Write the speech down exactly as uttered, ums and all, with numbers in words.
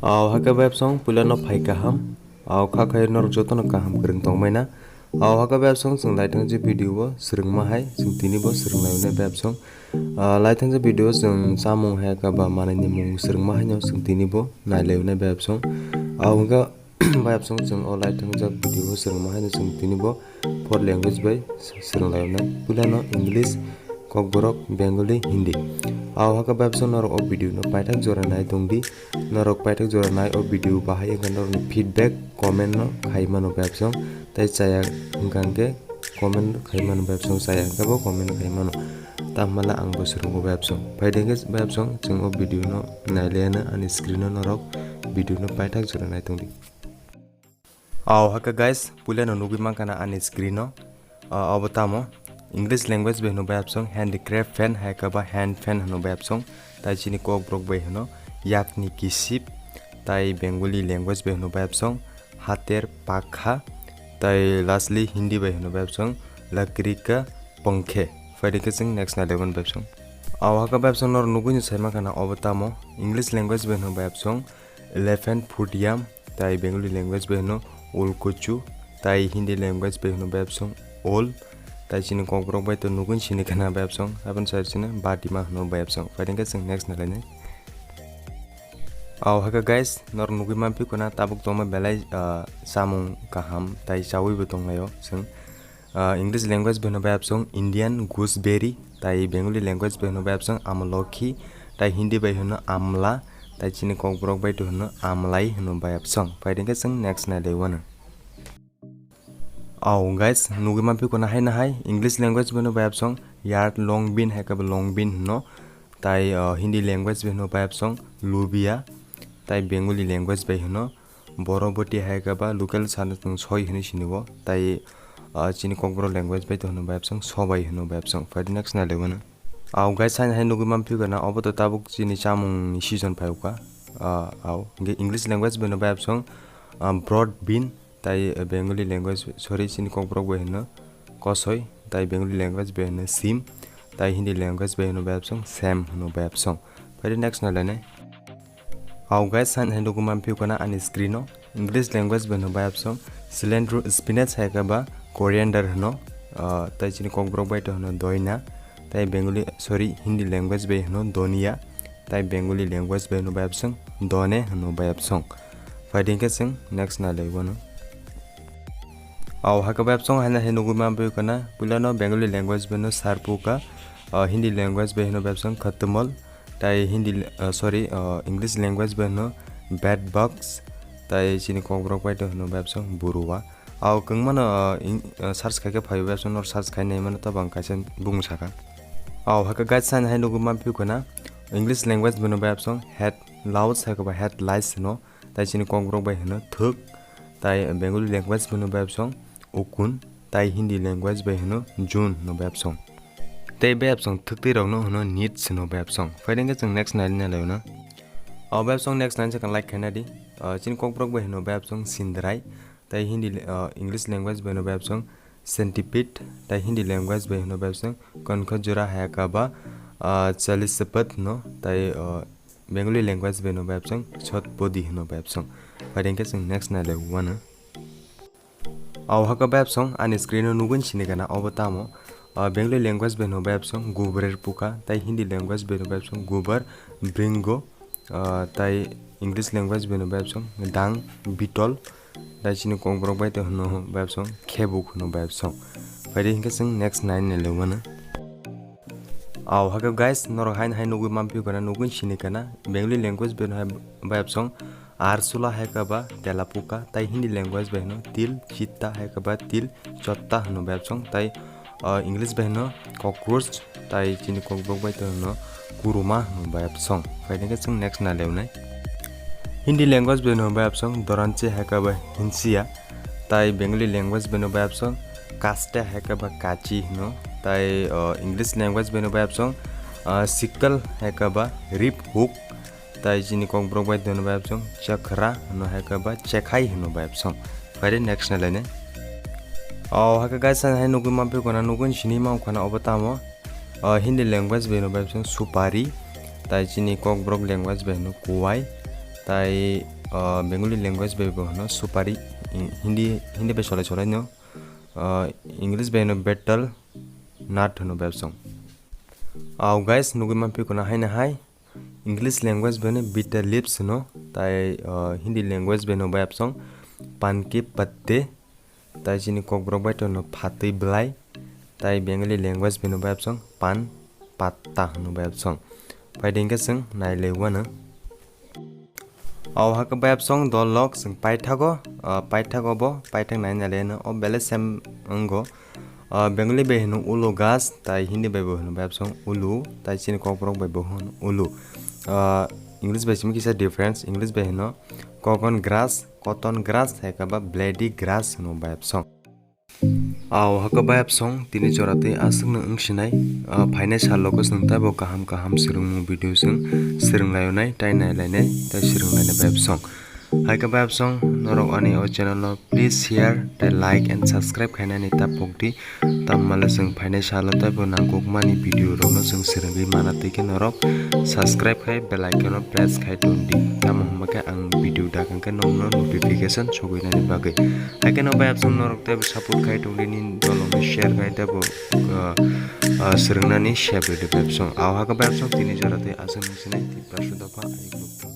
Au hake bebsong puila no phai kaham. Au kha khai norok joto no kaham kwrwng tong mai na. Au hake bebsong chwng lai thang je video o swrwngma hai chwng tini bo swrwng lai nai bebsong. Ah, lai thang je video o chwng chamung hai ka ba manwi ni mung swrwngma hai no chwng tini bo nai lai nai bebsong. Au hake bebsong chwng o lai thang je video o swrwngma hai no chwng tini bo four language bai swrwng lai nai. Puila no English, Kokborok, Bengali, Hindi. Au hake bebsong norok o video no paithak jora nai tong di. Norok paithak jora nai o video bahai wngkha norokni feedback comment no khai mano bebsong. Tai chaya wngkha hwnkhe comment khai mano bebsong, chaya hwnkhe bo comment khai mano. Tamo hwnla ang bo swrwngo bebsong. Phai de hwnkhe bebsong chwng o video no nai le ano ani screen o norok video no paithak jora nai tong di. Au hake guys, puila no nugwi mankha na ani screen o. Ah, obo tamo English language bai hwno bai absong handicraft fan hai khe ba hand fan hwno bai absong. Tai chini Kokborok bai hwno yakni kisip. Tai Bengali language bai hwno bai absong hater pakha. Tai lastly Hindi bai hwno bai absong lakri ka pangkhe. Phai de khe chwng next na eleven bai absong. Au hake bai absong nor nugwi no sai mankha na obo tamo English language bai hwno bai absong elephant foot yam, tai Bengali language bai hwno ulkuchu, tai Hindi language bai hwno bai absong owl, tai chini Kokborok bai to nugwi sini khana bai absong, aboni side sini batima hwno bai absong. Phai de khe chwng next na lainai. Au hake guys, nor nugwi manphi khuna tabuk tongma belai, ah, chamung kaham tai chawi bo tonglaio chwng. Ah, English language bai hwno bai absong Indian gooseberry, tai Bengali language bai hwno bai absong amlokhi, tai Hindi bai hwno amla, tai chini Kokborok bai to hwno amlai hwno bai absong. Phai de khe chwng next nai lai wano. Au guys, nugwi manphi khuna hai na hai English language bai hwno bai absong yard long bean hai khe bo long bean hwno, tai, ah, Hindi language bai hwno bai absong lubia, tai Bengali language bai hwno boroboti hai khe ba local sana tong soi hwnwi sini o, tai, ah, chini Kokborok language bai to hwno bai absong sobai hwno bai absong. Phai de next nai lai wano. Au guys, hai hai nugwi manphi khuna obo to tabuk chini chamung ni season phai ukha. Ah, au hwnkhe English language bai hwno bai absong, ah, broad bean, tai, eh, Bengali language, sorry, chini Kokborok bai hwno kosoi, tai Bengali language bai hwno sim, tai Hindi language bai hwno bai absong sem hwno bai absong. Phai de next nai lainai. Au guys, hai hai nugwi manphi khuna ani screen o English language bai hwno bai absong cilantro, spinach hai khe ba coriander hwno, ah, tai chini Kokborok bai to hwno doina, tai Bengali, sorry, Hindi language bai hwno donia, tai Bengali language bai hwno bai absong done hwno bai absong. Phai de khe chwng next nai lai wano. Au hake bai absong hai na hai nugwi manphi khuna puila no Bengali language bai hwno sarpuka, ah, Hindi language bai hwno bai absong khatamol, tai Hindi, ah, sorry, ah, English language bai hwno bed bugs, tai chini Kokborok bai to hwno bai absong buruwa. Au kwngmano, ah, ing-, ah, search khai khe phai bai absong nor search khai nai mano to bang kaisa bung saka. Au hake guys, hai hai nugwi manphi khuna English language bai hwno bai absong head louse hai khe ba head lice hwno, tai chini Kokborok bai hwno thwk, tai Bengali language bai hwno bai absong ukun, tai Hindi language bai hwno jun hwno bai absong. Tei bai absong thwktwi rokno hwno nits hwno bai absong. Phai de khe chwng next nai lai wano. O bai absong next nai sakha like khaina di. Ah, chini Kokborok bai hwno bai absong sindrai, tai Hindi, ah, English language bai hwno bai absong centipede, tai Hindi language bai hwno bai absong konkho jora hai khe ba, ah, chalisapad hwno, tai, ah, Bengali language bai hwno bai absong chotpodi hwno bai absong. Phai de khe chwng next nai lai wano. Au hake bai absong ani screen o nugwi sini khana obo tamo, ah, Bengali language bai hwno bai absong gubrer puka, tai Hindi language bai hwno bai absong gubar bringo, ah, tai English language bai hwno bai absong dang beetle, tai chini Kokborok bai to hwno bai absong khebuk hwno bai absong. Phai de hwnkhe chwng next nai lai wano. Au hake guys, norok hai hai nugwi manphi khuna nugwi sini khana Bengali language bai hwno bai absong arsula hai khe ba telapuka, tai Hindi language bai hwno til chitta hai khe ba til chotta hwno bai absong, tai, ah, English bai hwno cockroach, tai chini Kokborok bai to hwno kuruma hwno bai absong. Phai de khe chwng next nai lai nai. Hindi language bai hwno bai absong doranche hai khe ba hinsia, tai Bengali language bai hwno bai absong kaste hai khe ba kachi hwno, tai, ah, English language bai hwno bai absong, ah, sickle hai khe ba rib hook, tai chini Kokborok bai hwno bai absong chakhra hwno hai khe ba chekhai hwno bai absong. Phai de next nai lai nai. Au hake guys, hai hai nugwi manphi khuna nugwi sini mankhana obo tamo. Ah, Hindi language bai hwno bai absong supari, tai chini Kokborok language bai hwno kuwai, Tai, ah, Bengali language bai bo hwno supari, in-, Hindi, Hindi bai solai solai no, ah, English bai hwno betel nut hwno bai absong. Au guys, nugui manphi kuna haina hai. English language bai hwno bitter leaves hwno, tai, ah, Hindi language bai hwno bai absong pan ke patte, tai chini kokborok bai hwno phatwi bwlai, tai Bengali language bai hwno bai absong pan patta hwno bai absong. Pai dengke chwng nai lai wano. Au haka bai absong dol lok chwng paithago, ah, paithago bo, paithak nai nai le no, o bele sem wngo. Ah, Bengali bai hwno ulo gas, tai Hindi bai bo hwno bai absong ulu, tai chini kokborok bai bo hwno ulu. Ah, English bai simi kisa difference, English bai hwno cogon grass, cotton grass, hai khe ba blady grass hwno bai absong. Au haka bai absong tini jora tei aswk no wng sinai, ah, phainai sal logo chwng taibo kaham kaham swrwngmung video chwng swrwng laio nai, tai nai lai nai, tai swrwng lai nai bai absong. Hai khe bai absong norok ani o channel no please share tei like and subscribe khainani ta pokdi. Tamma le chwng phainai salo taibo nangkukmani video rokno chwng swrwngwi mana twi khe norok subscribe khai bell icon no press khai tongdi. Tamo hwnba khe ang video dak hwnkhe nokno notification sogwinani bagwi. Hai khe no bai absong norok taibo support khai tongdi, nini dolokno share khai taibo, uh, uh, swrwngnani sep rwdi bai absong. Au haka bai absong tini jora tei aswk nung sinai Tiprasa dopha ayuk rok.